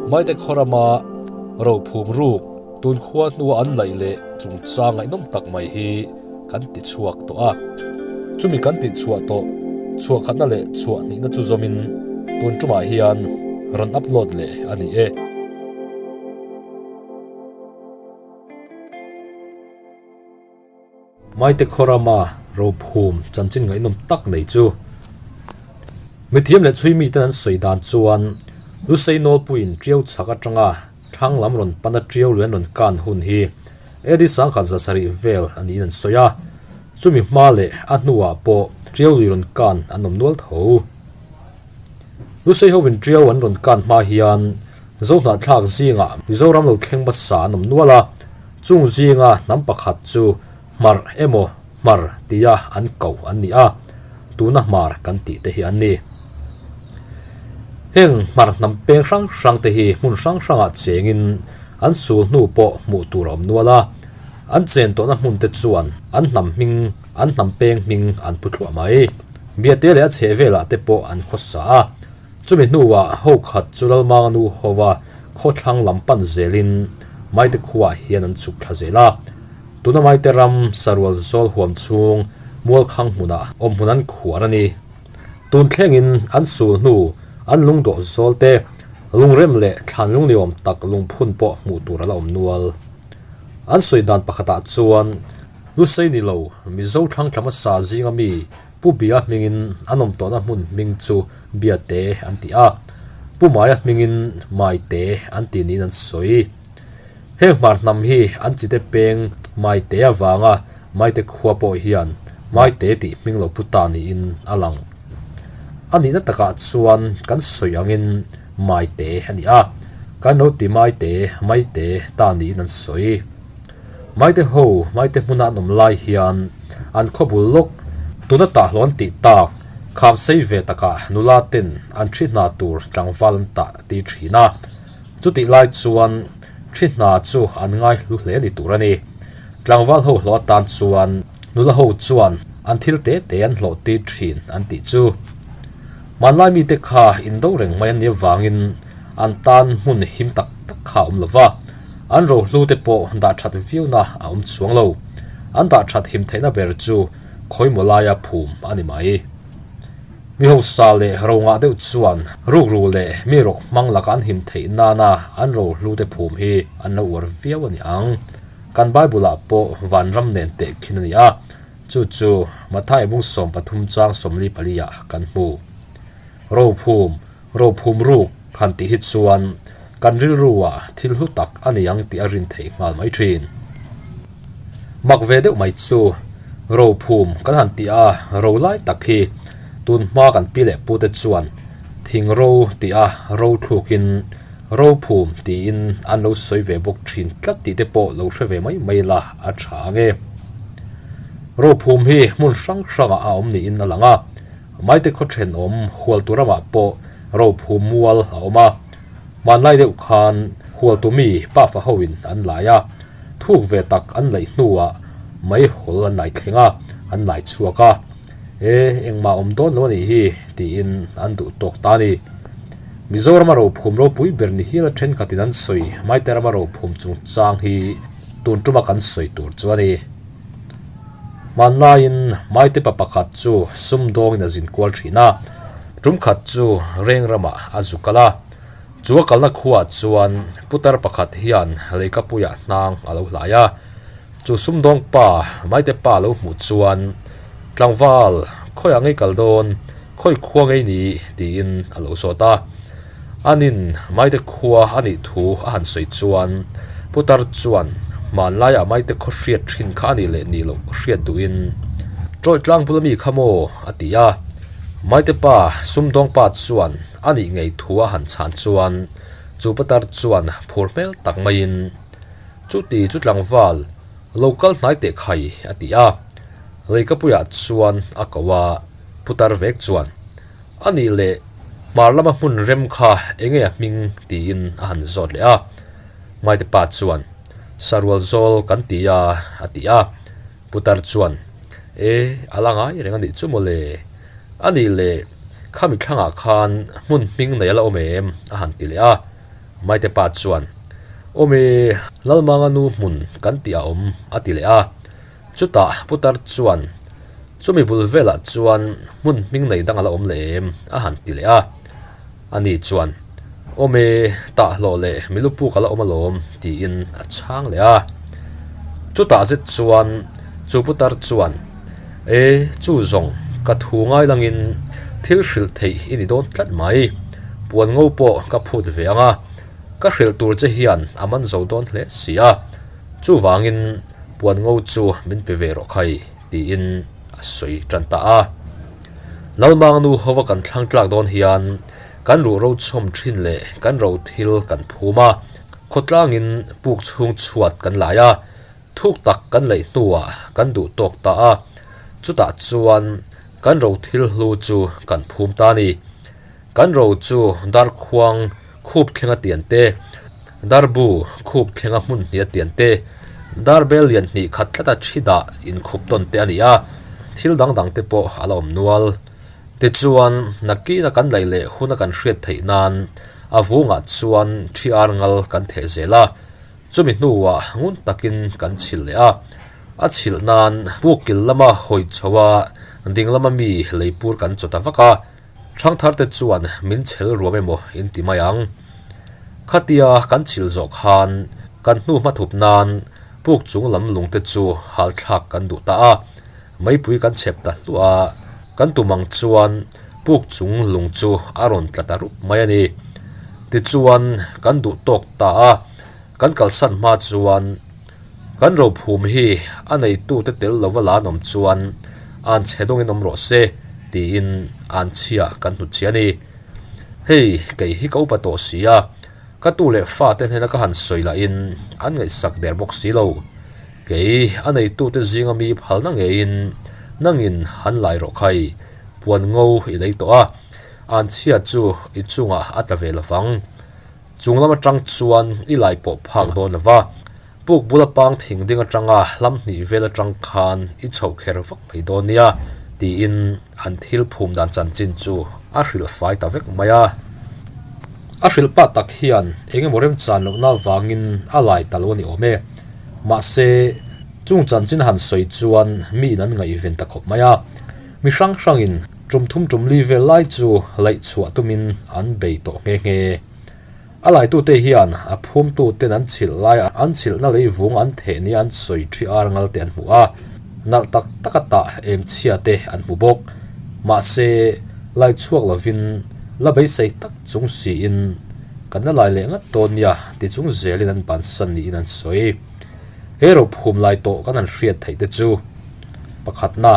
Maite khawrama rophum ruk tun khua hnua an laih leh chungchang ngaihnawm tak mai hi kan ti chhuak tawh a. Chumi kan tih chhuah tawh chhuah khatna leh chhuah hnihna chu zawmin tun tumah hian rawn upload leh a ni e. Maite khawrama rophum chanchin ngaihnawm tak nei chu mithiam leh chhui miten an sawi dan chuan Lusei Nawlpuiin Tiau chhak atanga thlang lam rawn pana Tiau lui an rawn kan hun hi AD 1700 vel a niin an sawi a, chumi hma leh a hnuah pawh Tiau lui rawn kan an awm nual tho. Lusei hovin Tiau an rawn kan hma hian Zohnahthlak zingah Mizoram lo thleng hmasa an awm nual a, chung zinga hnam pakhat chu Hmar emaw Hmar tia an ko an ni a, tuna Hmar kan tih te hi an ni. Heng Hmar hnam peng hrang hrang te hi hmun hrang hrangah chengin an sul hnu pawh hmuh tur a awm nual a, an chen tawhna hmun te chuan an hnam hming an hnam peng hming an pu thluah mai. Biate leh a chheh velah te pawh an khawsa a. Chumi hnuah ho khat chu Lalmanga nu hova khawthlang lam pan zelin Maite khuaah hian an chhuk thla zel a. Tuna Maite ram sarual zawl huam chhung Mualkhang hmunah awm hmun an khuar a ni. Tun thlengin an sul hnu an lungdawh zawl te, lungrem leh thlan lung ni awm tak lungphun pawh hmuh tur a la awm nual. An sawi dan pakhatah chuan Lusei ni lo Mizo thlang thla hmasa zinga mi Pu Bia hmingin an awm tawhna hmun hming chu Biate an ti a, Pu Maia hmingin Maite an ti niin an sawi. Heng hmar hnam hi an chite peng Maite avanga Maite khua pawh hian Maite tih hming lo pu ta niin a lang. A nihna takah chuan kan sawi angin Maite a ni a, kan lo ti Maite, Maite ta niin an sawi. Maite ho, Maite hmuna an awm lai hian an khaw bul lawk tuna tahhlawn tih tak kham sei ve takah nula ten an thi hna tur tlangval an tah ti thin a. Chutih lai chuan thi hna chu an ngai hlu hle ni tur a ni. Tlangval ho hlawh atan chuan nula ho chuan an thil te te an hlawh tir thin an tih chu. Hmanlai mite kha indo reng mai an nih avangin an tan hmun him tak tak kha a awm lo va, an rohlu te pawh dah that viauna a awm chuang lo. An dah that him theihna ber chu khawimaw laia phum a ni mai. Mi hausa leh ro ngah deuh chuan rukru leh mi rawk hmang laka an him theih nana an rohlu te phum hi an lo uar viau a ni ang. Kan Bible-ah pawh vanram nen tehkhin a ni a, chu chu Matthai bung 13 chang 44-ah kan hmu. Rophum, rophum ruk han tih hi chuan kan rilruah thil hlu tak a ni ang tih a rin theih nghal mai thin. Mak ve deuh mai chu rophum kan han tih a, ro lai tak hi tun hma kan pi leh pute chuan thing ro tih a ro thlukin rophum tiin an lo sawi ve bawk thin tlat tih te pawh lo hre ve mai mai la a tha ang e. Rophum hi hmun hrang hrangah a awm niin a lang a. Maite khaw thenawm Hualtu ramah pawh rophum mual a awm a, hmanlai deuh khan Hualtu mi pafa hoin an lai a, thuk ve tak an laih hnuah meihawl an lai thleng a, an lai chhuak a, E, engmah awm dawn lo a nih hi, tiin an duh tawk ta a ni. Mizorama rophum ropui ber ni hial a thenkhatin an sawi Maite rama rophum chungchang hi tun tuma kan sawi tur chu a ni. Hmanlaiin Maite pa pakhat chu sumdawngin a zin kual thin a, tum khat chu reng ramah a zu kal a. Chu a kalna khuaah chuan putar pakhat hian leikapuiah hnang a lo hlai a. Chu sumdawng pa Maite pa lo hmuh chuan, Tlangval, khawiah ngei kal dawn, khawi khua ngei ni? tiin a lo zawt a. Anin Maite khua a nih thu a han sawi chuan putar chuan hmanlaiah Maite khaw hriat thin kha a nih leh nih loh hriat duhin Ṭawih tlang bula mi kha maw? a ti a. Maite pa sumdawng pa chuan a nih ngei thu a han chhan chuan chu putar chuan phur hmel tak maiin Chuti chu tlangval lo kal hnai teh khai a ti a. Leikapuiah chuan a ko a, putar vek chuan A nih leh hmar lama hmun rem kha enge a hming tiin a han zawt leh a. Maite pa chuan, Sarual zawl kan ti a, a ti a. Putar chuan, E, a la ngai reng a nih chu mawle. A nih leh khami thlangah khan hmun hming nei a la awm em? a han ti leh a. Maite pa chuan, Awm e, Lalmanga nu hmun kan tih a awm, a ti leh a. Chutah putar chuan, Chumi bul velah chuan hmun hming nei dang a la awm leh em? a han ti leh a. Ani chuan, Awm e, tah hlawh leh milu puk a la awm alawm, tiin a chhang leh a. Chutah zet chuan chu putar chuan, E, chu zawng ka thu ngai langin thil hrilh theih i ni dawn tlat mai. Puan ngo pawh ka phut ve ang a, ka hrilh tur che hian a man zo dawn hle si a, chuvangin puan ngo chu min pe ve rawh khai, tiin a sawi tan ta a. Lalmang nu hova kan thlang tlak dawn hian kan ruh ro chhawm thin leh kan ro thil kan phum a, khawtlangin puk chhung chhuat kan lai a, Thuk tak kan laih hnuah kan duh tawk ta a, chutah chuan kan ro thil hlu chu kan phum ta a ni. Kan ro chu darkhuang khup thlenga tian te, darbu khup thlenga hmun hnih a tian te, darbel lian hnih khat tlata thi dah inkhup tawn te a ni a, thil dang dang te pawh a la awm nual. Tichuan, nakina kan laih leh huna kan hriat theih nan a vungah chuan thi ar ngal kan theh zel a, Chumi hnuah ngun takin kan chhilh leh a, a chhilh nan puk kil lama hawi chho a, ding lama mi lei pur kan chaw ta vak a, ṭhangthar te chuan min chhel ruam emaw in ti mai ang. Khatia kan chhilh zawh khan kan hnu hmathup nan puk chung lam lung te chu hal thlak kan duh ta a, meipui kan chhep ta hluah a, kan tum ang chuan puk chung lung chu a rawn tla ta rup mai a ni. Tichuan kan duh tawk ta a, kan kalsan hma chuan kan rophum hi a neitute tel lova la an awm chuan an chhe dawngin awm rawh se tiin an chhia kan hnutchhiah a ni. Hei kei hi ka upa tawh si a, ka tu leh fate hnena ka han sawi lahin an ngaihsak der bawk si lo. Kei a neitute zinga mi phalna ngeiin nangin han lai rawh khai, puan ngo i lei tawh a, an chhia chu i chungah a tla ve lovang. Chung lam atang chuan i lai pawh phak dawn lo va, puk bula pang thing ding atanga hlam hnih vel atang khan i chhoh kher vak mai dawn nia, tiin an thil phum dan chanchin chu a hrilh fai ta vek mai a. A hrilh pah tak hian eng emaw remchan lohna avangin a lai ta lo a ni awm e. Mahse, chung chanchin han sawi chuan miin an ngaihven ta khawp mai a. Mi hrang hrangin tum thum tum li vel lai chu laih chhuah tumin an bei tawh nghe nghe. A laitute hian a phumtuten an chhilh lai an chhilhna lei vung an theh nia an sawi thi ar ngal te an hmu a, nalh tak taka tah em chhia te an hmu bawk. Mahse, lai chhuak lovin la beisei tak chung siin kan la lai leh ngat dawn nia ti chung zelin an bansan niin an sawi. He rophum lai tawh kan han hriat theih te chu pakhatna,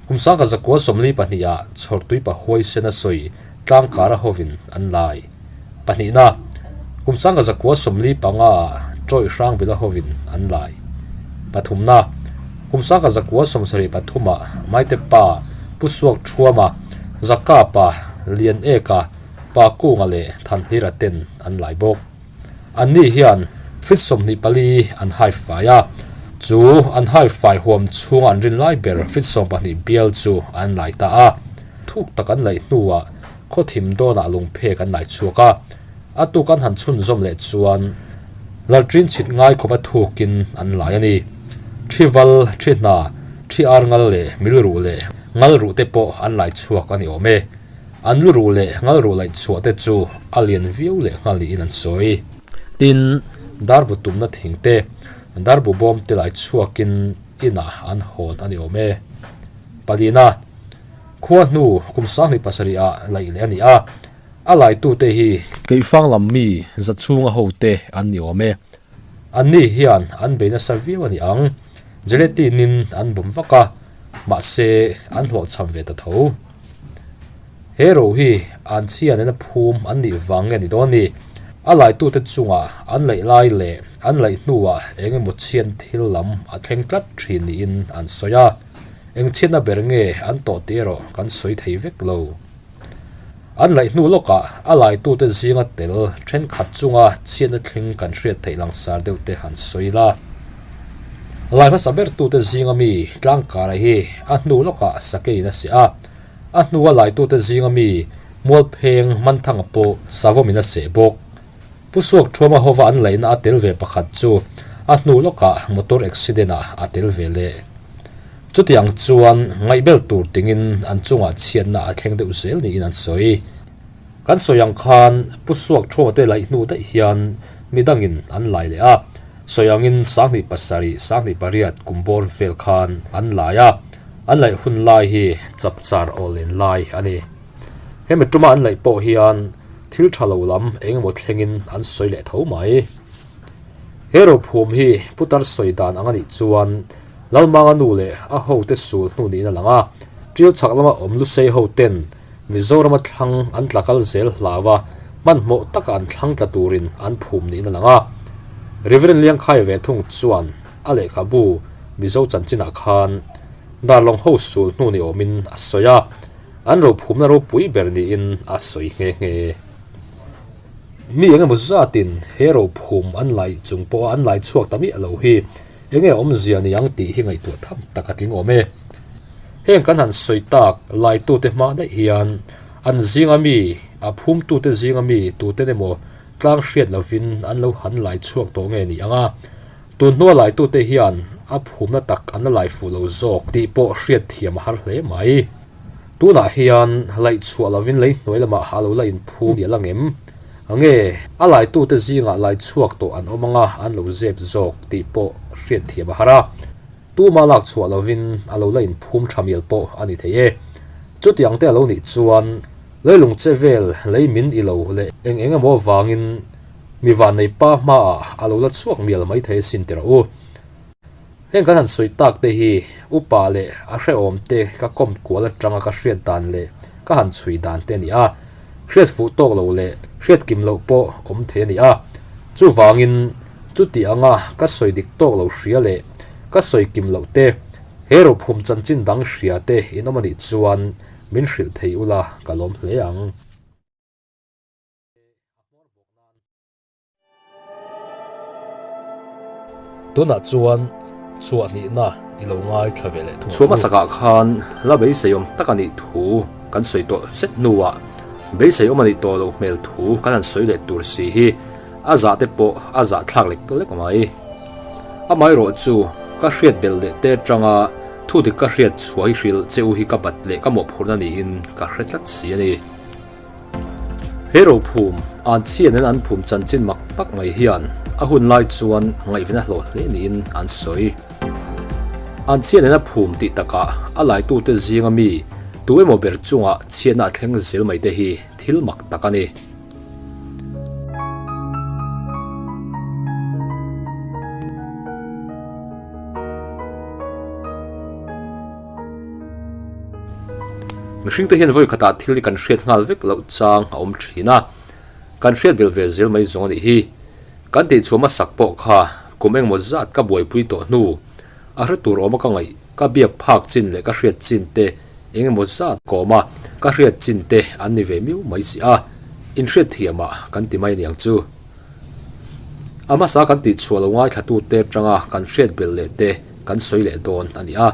Kum sangka zakua 42 ah chhawrtui pa huaisen a sawi tlangkara hovin an lai. Pahnihna, Kum sangka zakua 45 ah Tawih Hrangbila hovin an lai. Pathumna, Kum sangka zakua 73 ah Maite pa Pu Suak Thuama, Zaka pa Lian Eka, Pa Kunga leh Thanhlira ten an lai bawk. Anni hian feet 24 an hai fai a, chu an hai fai huam chhunga an rin lai ber feet 12 bial chu an lai ta a. Thuk tak an laih hnuah khawthim dawnah lungphek an lai chhuak a, a tuk an han chhunzawm leh chuan lalṭin chhit ngai khawpa thukin an lai a ni. Thi val, thi hna, thi ar ngal leh mil ruh leh ngal ruh te pawh an lai chhuak a ni awm e. An lu ruh leh ngal ruh laih chhuah te chu a lian viau leh nghal niin an sawi. Tin, darbu tumna thing te, darbu bawm te lai chhuakin inah an hawn a ni awm e. Palina, khua hnu kum 27 ah laih leh a ni a, a laitute hi Keifang lam mi za chhunga hote an ni awm e. Anni hian an bei nasa viau a ni ang. Gelatine-in an bawm vak a, mahse an hlawhchham ve ta tho. He ro hi an chhia nena phum an nih vang nge ni dawn ni? A laitute chungah an laih lai leh an laih hnuah eng emaw chhian thil lam a thleng tlat thin niin an sawi a. Eng chhiatna ber nge an tawh tih erawh kan sawi thei vek lo. An laih hnu lawkah a laitute zinga tel thenkhat chunga chhiatna thleng kan hriat theih langsar deuh te han sawi la. Lai hmasa bertute zinga mi tlangkara hi a hnu lawkah sakeiin a seh a, a hnua laitute zinga mi Mualpheng Manthanga pawh savawmin a seh bawk. Pu Suak Thuama hova an laihna a tel ve pakhat chu a hnu lawkah motor accident ah a tel ve leh. Chutiang chuan ngaihbel tur tingin an chungah chhiatna a thleng deuh zel niin an sawi. Kan sawi ang khan Pu Suak Thuama te laih hnu daih hian midangin an lai leh a, sawi angin 27, 28 kum bawr vel khan an lai a, an laih hun lai hi chapchar awllen lai a ni. Hemi tuma an laih pawh hian thil tha lo lam eng emaw thlengin an sawi leh tho mai. He rophum hi putar sawi dan ang a nih chuan Lalmanga nu leh a hote sul hnu niin a lang a, Ṭiau chhak lama awm Lusei hoten Mizorama thlang an tla kal zel hlau a, hmanhmawh taka an thlang tla turin an phum niin a lang a. Reverend Liangkhai ve thung chuan a lehkhabu Mizo chanchinah khan Darlawng ho sul hnu ni awmin a sawi a. An rophumna ropui ber niin a sawi nghe nghe. Mi eng emaw zatin he rophum an laih chung pawha an lai chhuak ta miah lo hi eng nge awmzia ni ang tih hi ngaihtuah tham tak a tling awm e. Heng kan han sawi tak laitute hma daih hian an zinga mi, a phumtute zinga mi tuten emaw tlang hriat lovin an lo han lai chhuak tawh nge ni ang a, tun hnua laitute hian a phumna tak an la lai fuh lo zawk tih pawh hriat thiam a har hle mai. Tunah hian laih chhuah lovin lei hnuai lamah a lo la inphum miah lang em? Nge a laitute zingah lai chhuak tawh an awm anga an lo zep zawk tih pawh hriat thiam a har a. Tuma lak chhuah lovin a lo la inphum tha mial pawh a ni thei e. Chutiang te a lo nih chuan leilung che vel lei min i lo leh eng eng emaw vangin mi vannei pa hmaah a lo la chhuak mial mai thei asin ti rawh u. Heng kan han sawi tak te hi upa leh a hrehawm te ka kawm kual atanga ka hriat dan leh ka han chhui dan te a ni a, hriat fuh tawk lo leh hriat kim loh pawh awm thei a ni a. Chuvangin chuti anga ka sawi dik tawk lo hria leh ka sawi kim loh te, he rophum chanchin dang hria te in awm a nih chuan min hrilh thei ula ka lawm hle ang. Tunah chuan chhuah hnihna i lo ngaithla ve leh thung ang u. Chhuah hmasakah khan la beiseiawm tak a nih thu kan sawi tawh zet hnuah beiseiawm a nih tawh loh hmel thu kan han sawi leh tur si hi a zah te pawh a zah thlak lek lek mai. Amaherawh chu ka hriat belh leh te atanga thu dik ka hriat chhuah hi hrilh che u hi ka bat leh ka mawhphurhna niin ka hre tlat si a ni. He rophum an chhianin an phum chanchin mak tak mai hian a hun lai chuan ngaihven a hlawh hle niin an sawi. An chhianin a phum tih takah a laitute zinga mi tu emaw ber chungah chhiatna a thleng zel mai te hi thil mak tak a ni. Mihringte hian vawi khatah thil hi kan hriat nghal vek loh chang a awm thin a, kan hriat belh ve zel mai zawng a nih hi. Kan tihchhuah hmasak pawh kha kum engmaw zat ka buaipui tawh hnu, a hre tur awma ka ngaih, ka biak phak chin leh ka hriat chin te eng emaw zat ka awm a, ka hriat chin te an ni ve miau mai si a, inhriat thiamah kan ti mai aniang chu. A hmasa kan tihchhuah lo ngaithlatute atanga kan hriat belh leh te kan sawi leh dawn a ni a.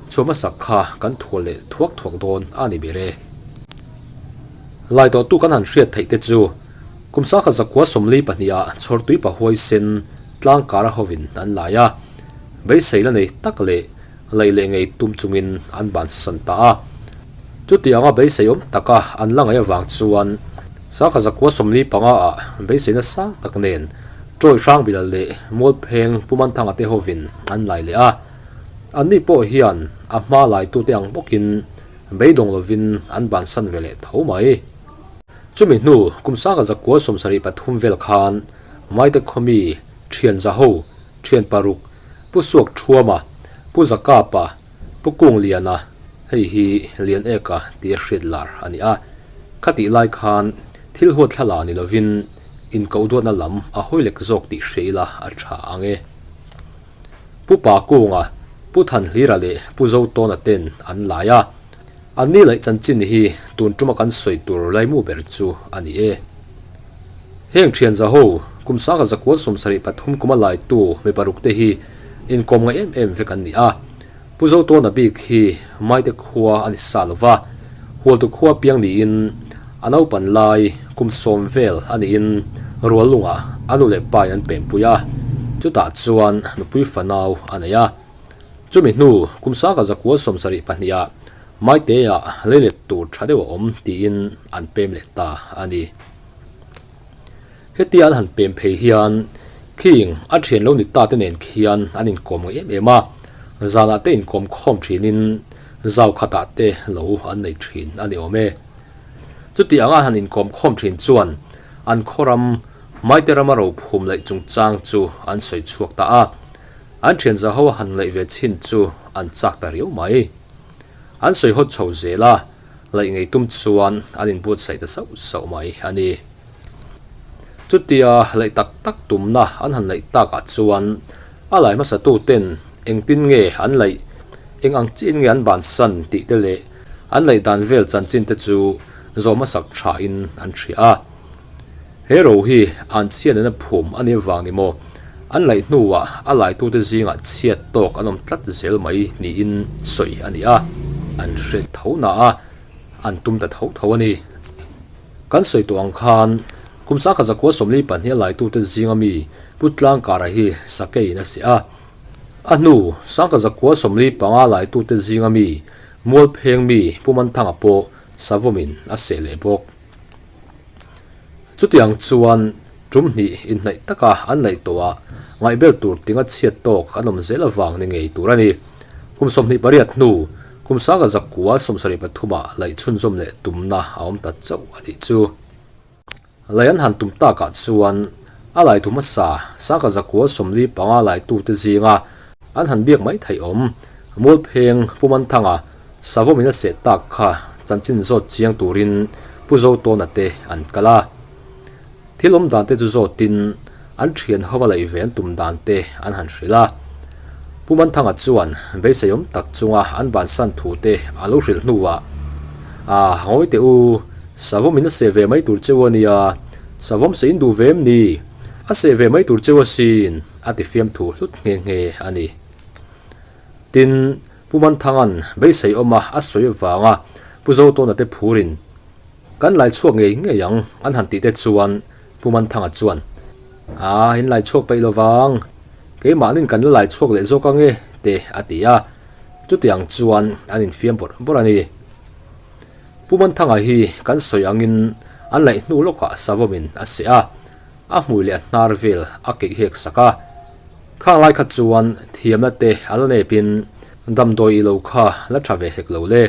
Chhuah hmasak kha kan thual leh thuak thuak dawn a ni ber e. Lai tawhtu kan han hriat theih te chu kum sangkhat zakua 42 ah chhawrtui pahuai sen tlang kara hovin an lai a, beisei la nei tak leh laih leh ngei tum chungin an bansan ta a. Chutianga beisei awm taka an la ngaih avang chuan sangkhat zakua 45 ah beiseina sang tak nen Ṭawi Hrangbilal leh Mualpheng Pu Manthanga te hovin an lai leh a. Anni pawh hian a hma laitute ang bawkin beidawng lovin an bansan ve leh tho mai. Chumi hnu kum sangkhat zakua 73 vel khan Maite khawmi Thian Zaho, Thian Paruk, Pu Suak Thuama, Pu Zakapa, Pu Kung Liana, hei hi Lian Eka tia hriat lar a ni a. Khatih lai khan thil huat thla la ni lovin inkohduatna lam a hawi lek zawk tih hria ila a tha ang e. Pu Pa Kunga, Pu Thanhlira leh Pu Zotawna ten an lai a. Anni laih chanchin hi tun tuma kan sawi tur laimu ber chu a ni e. Heng thian zaho, kum sangha zakua 73 kuma laitu mi paruk te hi inkawm ngai em em vek an ni a. Pu Zotawna bik hi Maite khua a ni sa lova, Hualtu khua piang niin a naupan lai kum 10 vel a niin. Ruallungah a nu leh pa in an pempui a, chutah chuan nupui fanau a nei a. Chumi hnu kum sangka zakua 72 ah Maite-ah leilet tur tha deuh a awm tiin an pem leh ta a ni. Hetia an han pem phei hian khing a thian lo ni ta te nen khian an inkawm ngei em em a, zanah te inkawm khawm thinin zau khatah te lo an nei thin a ni awm e. Chuti anga an han inkawm khawm thin chuan an khawram Maite rama rophum laih chungchang chu an sawi chhuak ta a, an thian za ho a han laih ve chin chu an chak ta riau mai. An sawi hawt chho zel a, laih ngei tum chuan an inbuatsaih ta sauh sauh mai a ni. Chutia laih tak tak tumna an han laih takah chuan a lai hmasatu ten engtin nge an laih, eng ang chiin nge an bansan tih te leh an laih dan vel chanchin te chu zawh hmasak thain an hria a. He ro hi an chhiat nena phum a nih avang ni maw? An laih hnuah a laitute zingah chhiat tawk an awm tlat zel mai niin sawi a ni a, an hre tho na a, an tum ta tho tho a ni. Kan sawi tawh ang khan kum sangkhat zakua 42 a laitute zinga mi Pu Tlangkara hi sakeiin a seh a, a hnu sangkhat zakua 45 laitute zinga mi Mualpheng mi Pu Manthanga pawh savawmin a seh leh bawk. Chutiang chuan tum hnih inhnaih taka an laih tawhah ngaihbel tur tinga chhiat tawk an awm zel avang ni ngei tur a ni. Kum 28 hnu, kum sanga zakua 73 ah laih chhunzawm leh tumna a awm ta chauh a nih chu. Laih an han tum takah chuan a laitu hmasa sanga zakua 45 laitute zinga An han biak mai theih awm. Mualpheng Pu Manthanga Savawmin a seh tak kha chanchin zawt chiang turin Pu Zotawna te an kal a. Thil awm dan te chu zawtin an thian ho a laih ve an tum dan te an han hrilh a. Pu Manthanga chuan beisei awm tak chunga an bansan thu te a lo hrilh hnuah, Ah, ngawi teh u, Savawmin a seh ve mai tur cheu a nia, Savawm seh in duh ve em ni? A seh ve mai tur cheu asin. A ti fiamthu hlut nghe nghe a ni. Tin, Pu Manthanga'n beisei awma a sawi avanga Pu Zotawna te phurin kan lai chhuak ngei ngei ang an han tih te chuan Pu Manthanga chuan, A, in lai chhuak peih lovang, keimahnin kan la lai chhuak leh zawk ang e, te a ti a. Chutiang chuan an infiam bawrh bawrh a ni. Pu Manthanga hi kan sawi angin an laih hnu lawkah savawmin a seh a. A hmui leh a hnar vel a keih hek sak a. Khang lai kha chuan thiamna te a la nepin damdawi i lo kha la tha ve hek lo le.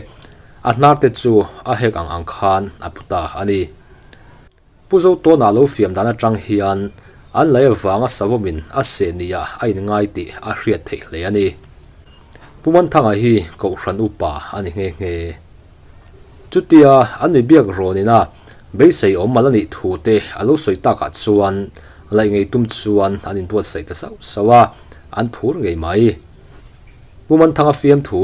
A hnar te chu a hek ang ang khan a pu ta a ni. Pu Zotawnah lo fiam dan atang hian an lei avanga savawmin a seh nia a inngai tih a hriat theih hle a ni. Pu Manthanga hi Kohhran upa a ni nghe nghe. Chutia an mi biak rawn ina beisei awm mal a nih thu te a lo sawi takah chuan laih ngei tum chuan an inbuatsaih ta sauh sauh a, an phur ngei mai. Pu Manthanga fiamthu,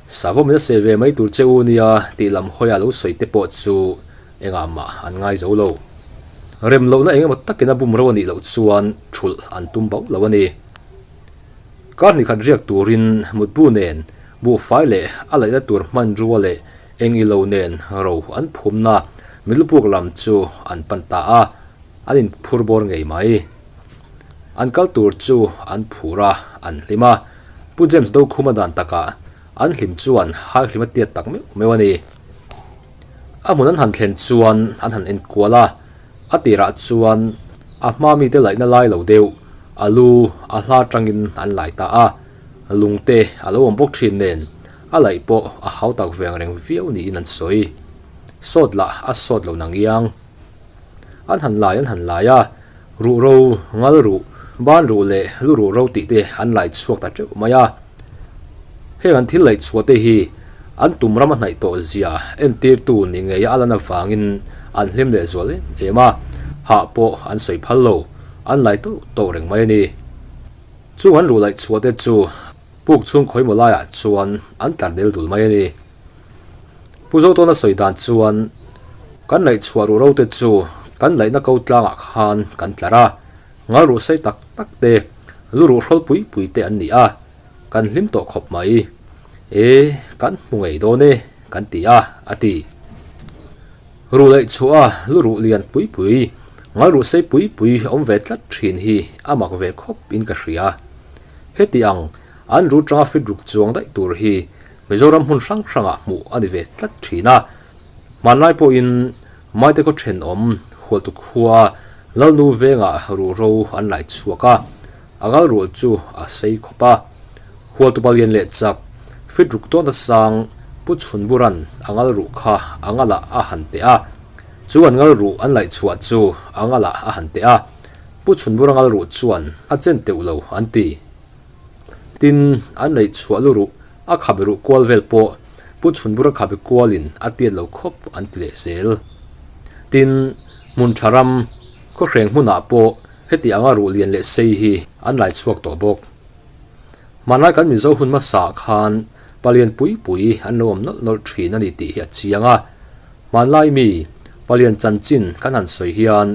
Savawmin a seh ve mai tur che u nia tih lam hawia lo sawi te pawh chu engah mah an ngai zo lo. Rem lohna eng emaw takin a bum ro a nih loh chuan thulh an tum bauh lo a ni. Kar hnih khat riak turin mutbu nen buhfai leh a laihna tur hmanrua leh eng ilo nen ro an phumna milupuk lam chu an pan ta a, an inphur bawr ngei mai. An kal tur chu an phur a, an hlim a, Pu James Dokhuma dan takah an hlim chuan hai hlim a tiat tak meuh meuh a ni. A hmun an han thlen chuan an han enkual a, A tirah chuan a hma mite laihna lai lo deuh, a lu a hla tangin an lai ta a, lungte a lo awm bawk thin nen a laih pawh a hau tak veng reng viau niin an sawi. Sawt lah a sawt lo nang iang. An han lai an han lai a, ruh ro, ngal ruh, ban ruh leh lu ruh ro tih te an lai chhuak ta teuh mai a. Heng an thil laih chhuah te hi an tum ram a hnaih tawh zia entirtu ni ngei a lan avangin an hlim leh zual em em a, hah pawh an sawi phal lo, an lai tawh tawh reng mai a ni. Chung an ruh laih chhuah te chu puk chhung khawimaw laiah chuan an tlar del dul mai a ni. Pu Zotawna sawi dan chuan kan laih chhuah ruh ro te chu kan laihna ko tlangah khan kan tlar a, ngal ruh sei tak tak te, lu ruh hrawl pui pui te an ni a. Kan hlim tawh khawp mai. E, kan hmu ngei dawn e, kan ti a, a ti. Ruh laih chhuah a lu ruh lian pui pui. Ngalruh sei pui pui awm ve tlat thin hi a mak ve khawp in ka hria. Heti ang an ru tanga fit ruk chuang daih tur hi Mizoram hmun hrang hrangah hmuh a ni ve tlat thin a. Hmanlai pawhin Maite khaw thenawm Hualtu khua Lalnu vengah ruhro an lai chhuak a, a ngalrual chu a sei khawp a. Hualtu palian leh chak fit ruk tawn a sang Pu Chhunburan a ngalruh kha a ngalah a han teh a. Chu an ngalruh an laih chhuah chu a ngalah a han teh a, Pu Chhunbura ngalruh chuan a chen teuh lo an ti. Tin, an laih chhuah luruh a khabe ruh kual vel pawh Pu Chhunbura khabe kualin a tiat lo khawp an ti leh zel. Tin, hmun tha ram, khawhreng hmunah pawh heti anga ruh lian leh sei hi an lai chhuak tawh bawk. Hmanlai kan Mizo hun hmasa ah khan palian pui pui an lo awm nawlh nawlh thin a ni tih hi a chiang a. Hmanlai mi palian chanchin kan han sawi hian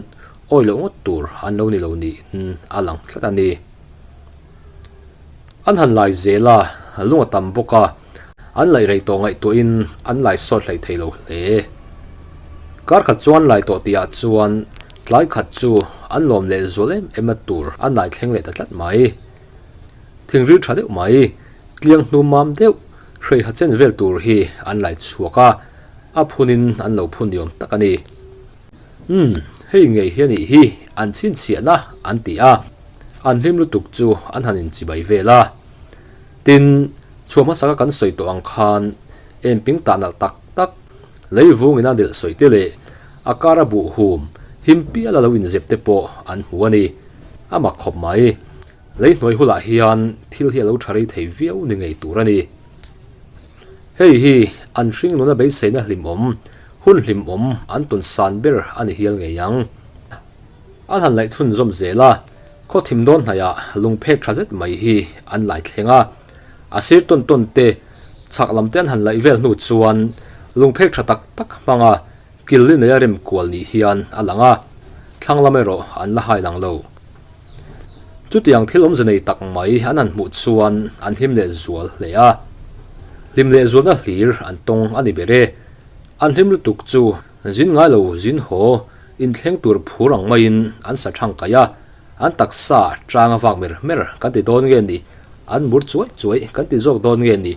awi loh ngawt tur an lo ni lo niin a lang tlat a ni. An han lai zel a, lung a tam bawk a, an laih rei tawh ngaihtuahin an lai sawt hlei thei lo hle. Kar khat chuan lai tawh tihah chuan tlai khat chu an lawm leh zual em em a tur an lai thleng leh ta tlat mai. Thingril tha deuh mai, tliang hnu mam deuh, hreiha chen vel tur hi an lai chhuak a, a phunin an lo phun ni awm tak a ni. Umm, hei ngei hi a nih hi, an chhinchhiahna an ti a, an hlim lutuk chu an han inchibai vel a. Tin, chhuah hmasaka kan sawi tawh ang khan engping tah nalh tak tak, lei vungin a delh sawi te leh a kara buh hum him piala lo inzep te pawh an hmu a ni. A mak khawp mai. Lei hnuai hulah hian thil hi a lo tha rei thei viau ni ngei tur a ni. Hei hi an hring nuna beiseina hlimawm, hun hlimawm an tun san ber a ni hial ngei ang. An han laih chhunzawm zel a, khaw thim dawn hnaihah lungphek tha zet mai hi an lai thleng a. A sir tawn tawn te, chhak lam te an han laih vel hnu chuan lungphek tha tak tak hmanga kil li neia rem kual ni hian a lang a, thlang lam erawh an la hai lang lo. Chutiang thil awmze nei tak mai an han hmuh chuan an hlim leh zual hle a. Hlim leh zualna hlir an tawng a ni ber e. An hlim lutuk chu zin ngai lo zin haw inthleng tur phur ang maiin an sa thang kaih a, an taksa tang a vak mer mer kan ti dawn nge ni, an mur chuai chuai kan ti zawk dawn nge ni,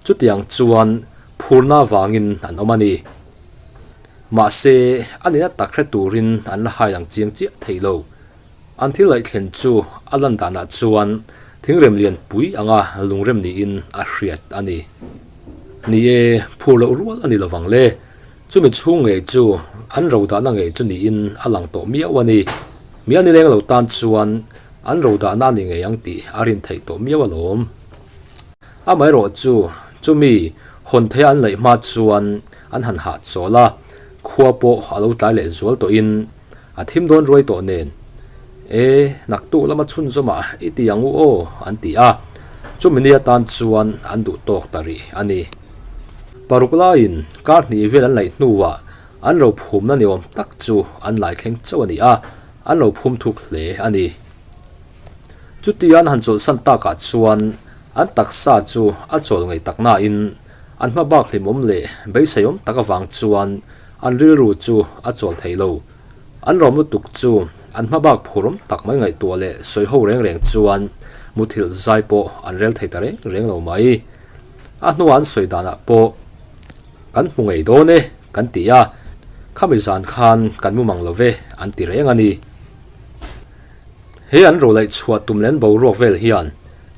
chutiang chuan phurna vangin an awm a ni. Mahse, a nihna tak hre turin an la hai lang chiang chiah thei lo. An thil laih thlen chu a lan danah chuan thingrem lian pui anga lungrem niin a hriat a ni. Ni e, phur loh rual a ni lovang le. Chumi chhung ngei chu an ro dahna ngei chu niin a lang tawh miau a ni. Mi a nileng lo tan chuan an ro dahna a ni ngei ang tih a rin theih tawh miau alawm. Amaherawh chu chumi hawn theia an laih hma chuan an han hahchawl a, khua pawh a lo tlai leh zual tawhin A thim dawn ruai tawh nen, E, naktuk lama chhunzawmah i ti ang u aw, an ti a. Chumi ni atan chuan an duh tawk ta rih a ni. Paruk laiin kar hnih vel an laih hnuah an ro phumna ni awm tak chu an lai thleng chauh a ni a, an lo phum thuk hle a ni. Chutia an han chawlhsan takah chuan an taksa chu a chawl ngei tak nain an hma bak hlimawm leh beiseiawm tak avang chuan An rilru chu a chawl thei lo. An rawm lutuk chu an hma bak phurawm tak mai ngaihtuah leh sawi ho reng reng chuan muthilh zai pawh an rel thei ta reng reng lo mai. A hnua an sawi danah pawh kan hmu ngei dawn e kan ti a, khami zan khan kan mu mang lo ve an ti reng a ni. He an rawlaih chhuah tum len boruak vel hian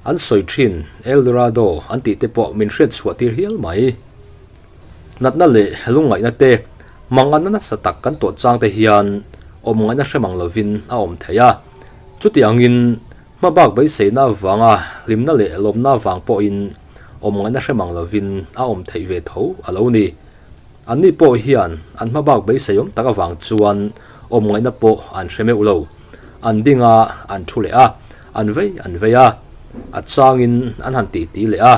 an sawi thin Eldorado an tih te pawh min hriat chhuah tir hial mai. Natna leh lungngaihna te, manganna nasa tak kan tawh chang te hian awm ngaihna hre mang lovin a awm thei a. Chuti angin hmabak beiseina avanga hlimna leh lawmna avang pawhin awm ngaihna hre mang lovin a awm theih ve tho a lo ni. Anni pawh hian an hmabak beiseiawm tak avang chuan awm ngaihna pawh an hre meuh lo. An ding a, an thu leh a, an vei an vei a, a changin an han titi leh a.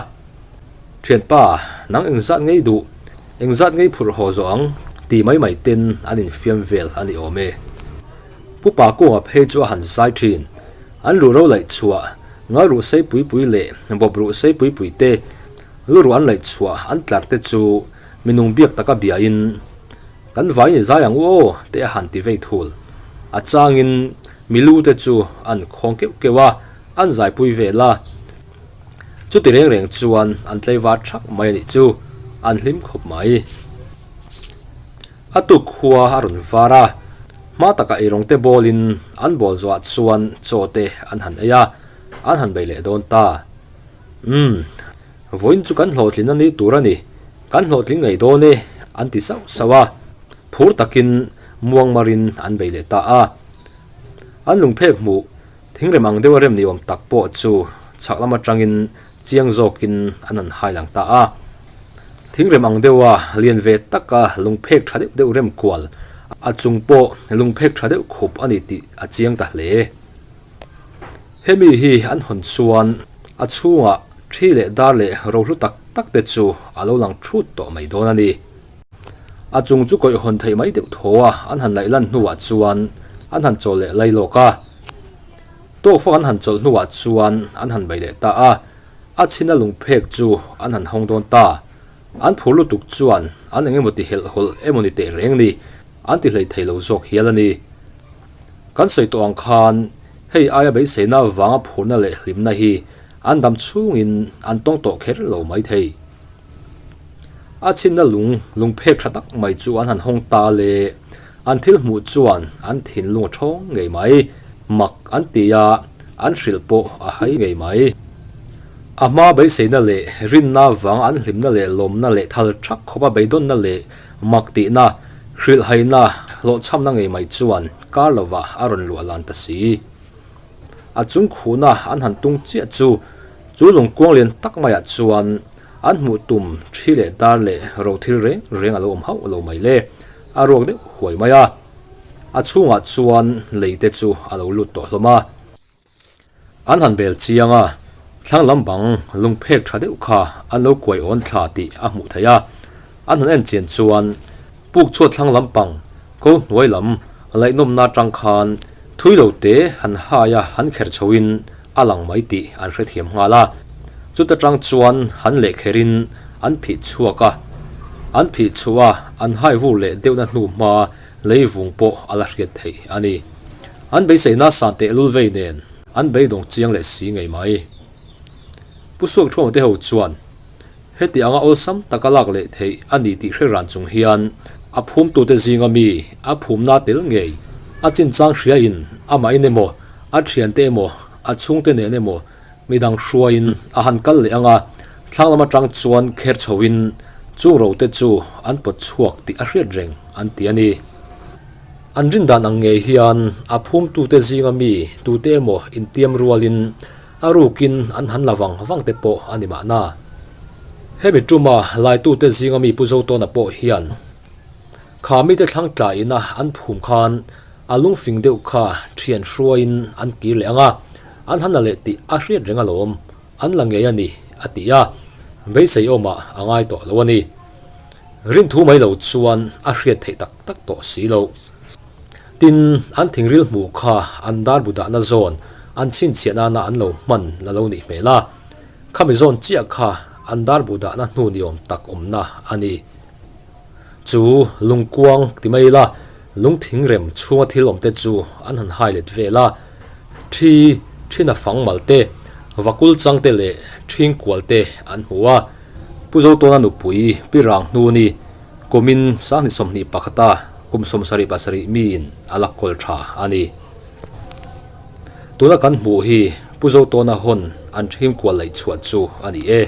Thianpa, nang engzat ngei duh, engzat ngei phurh haw zawh ang? ti mai mai ten an infiam vel a ni awm e. Pu Pa Kunga phei chu a han zai thin. An ruh ro laih chhuah, ngal ruh sei pui pui leh bawp ruh sei pui pui te, lu ruh an laih chhuah an tlar te chu minung biak taka biain, Kan vai ni zai ang u aw, te a han ti vei thul. A changin milu te chu an khawng keuh keuh a, an zaipui vel a. Chuti reng reng chuan an tlaivar thak mai a nih chu, an hlim khawp mai. A tuk khua a rawn var a, hma taka eirawng te bawlin an bawl zawhah chuan chaw te an han ei a, an han bei leh dawn ta. Umm, vawiin chu kan hlawhtlin a ni tur a ni, kan hlawhtling ngei dawn e, an ti sauh sauh a, phur takin muangmarin an bei leh ta a. An lungphek hmuh thingrem ang deuha rem ni awm tak pawh chu chhak lam atangin chiang zawkin an han hai lang ta a. Thingrem ang deuha lian ve taka lungphek tha deuh deuh rem kual, a chung pawh lungphek tha deuh khup a ni tih a chiang ta hle. Hemi hi an hawn chuan a chhungah thi leh dar leh rohlu tak tak te chu a lo lang thut tawh mai dawn a ni. A chung chu kawih hawn theih mai deuh thaw a, an han laih lan hnuah chuan an han chawl leh lai lawk a. Tawkfang an han chawlh hnuah chuan an han bei leh ta a, a chhina lungphek chu an han hawng dawn ta. An phur lutuk chuan an eng emaw ti helh hawlh emaw ni teh reng ni, an ti hlei thei lo zawk hial a ni. Kan sawi tawh ang khan hei aia beiseina avanga phurna leh hlimna hi an dam chhungin an tawng tawh kher lo mai thei. A chhinna lung lungphek tha tak mai chu an han hawng ta le. An thil hmuh chuan an thinlung a thawng ngei mai. Mak an ti a, an hrilh pawh a hai ngei mai. A hma beiseina leh rinna vanga an hlimna leh lawmna leh thal thak khawpa beidawnna leh mak tihna, hrilhhaina, hlawhchhamna ngei mai chuan kar lovah a rawn luah lan ta si. A chung khuhna an han tung chiah chu chu lungkuang lian tak maiah chuan an hmuh tum thi leh dar leh ro thil reng reng a lo awm hauh lo mai le, a ruak deuh huai mai a. A chhungah chuan lei te chu a lo lut tawh hlawm a. An han bel chiang a, thlang lam bang lungphek tha deuh kha an lo kuai awn thla tih a hmuh theih a. An han en chian chuan puk chhuat thlang lampang ko hnuai lam laihnawmna atang khan thui lo te han hai a han kher chhoin a lang mai tih an hrethiam nghal a. Chuta tang chuan han leh kherin an phih chhuak a, an phih chhuah a an hai vur leh deuhna hnu hma lei vung pawh a la hriat theih a ni. An beiseina san tehlul vei nen an beidawng chiang leh si ngei mai. Pu Suakṭhuama te ho chuan Heti anga awlsam taka lak leh theih a ni tih hre ran chung hian a phumtute zinga mi a phumna tel ngei a chinchang hriain amahin emaw, a thiante emaw, a chhungte nen emaw midang hruaiin a han kal leh anga thlang lam atang chuan kher chhoin chung rote chu an pawt chhuak tih a hriat reng an ti a ni. An rindan ang ngei hian a phumtute zinga mi tute emaw intiam rualin A rukin an han la vang vang te pawh a ni mahna. Hemi tuma laitute zinga mi Pu Zotawna pawh hian kha mite thlang tlaina an phum khan a lungfing deuh kha thian hruaiin an kir leh ang a, an han la leh tih a hriat reng alawm, an la ngei a ni, a ti a, beisei awmah a ngai tawh lo a ni. Rinthu mai lo chuan a hriat theih tak tak tawh si loh. Tin, an thingril hmuh kha an dar bu dahna zawn an chhinchhiah nana an lo hman la lo nih hmel a, khami zawn chiah kha an dar bu dahna hnu ni awm tak awmna a ni. Chu lungkuang ti mai ila, lung thingrem chhunga thil awmte chu an han hai let vel a, thi, thina fang mal te, vakul chang te leh thing kual te an hmu a. Pu Zotawna nupui Pi Rang Hnuni Kumin sanghnih 21 a kum 77 miin a la kawl tha a ni. Tuna kan hmuh hi Pu Zotawna hawn an thim kual laih chhuah chu a ni e.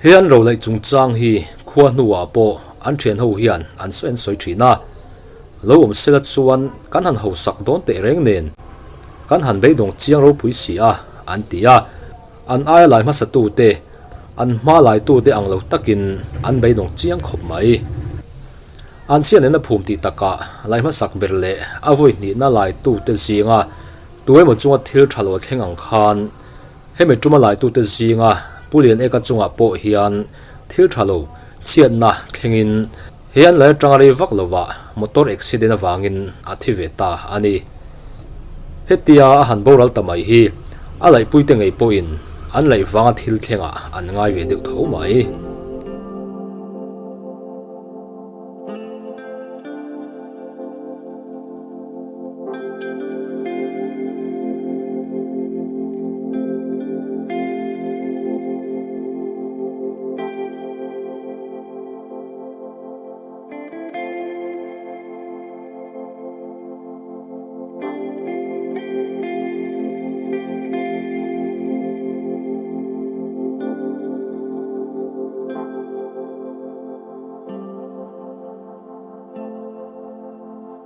He an ro laih chungchang hi khua hnuah pawh an thian ho hian an sawi an sawi thin a. Lo awm sela chuan kan han hausak dawn teh reng nen kan han beidawng chiang ropui si a an ti a. An aia lai hmasatute, an hma laitute ang lo takin an beidawng chiang khawp mai. An chhiat nena phum tih takah lai hmasak ber leh a vawi hnihna laitute zinga tu emaw chunga thil tha lo thleng ang khan hemi tuma laitute zinga Pu Lian Eka chungah pawh hian thil tha lo chhiatna thlengin he an lai atanga rei vak lovah motor accident avangin a thi ve ta a ni. Hetia a han boral ta mai hi a laihpuite ngei pawhin an laih vanga thil thlengah an ngai ve deuh tho mai.